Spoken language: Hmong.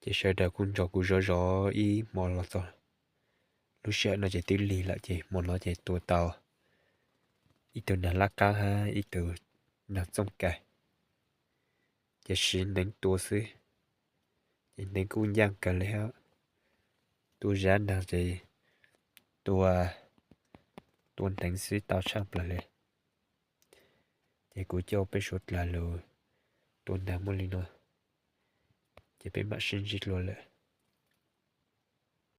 Ces sawv daws kuj nrog kuv zov zov ib hmo los txog lub sij hawm no ces twb lig lawm, ces hmo no ces tua tau ib tug nag lab qab hab ib tug nag txooj kawg, ces siv hneev tua xwb. Ces hneev kuj ncaj kawg li hab, tua zab nag ces tua, tua hneev xwb tau tshaj plaws li. Ces kuv coj peb suav dlawg lug tua nag muaj li no, ces peb mam sib ntsib dlua lawm.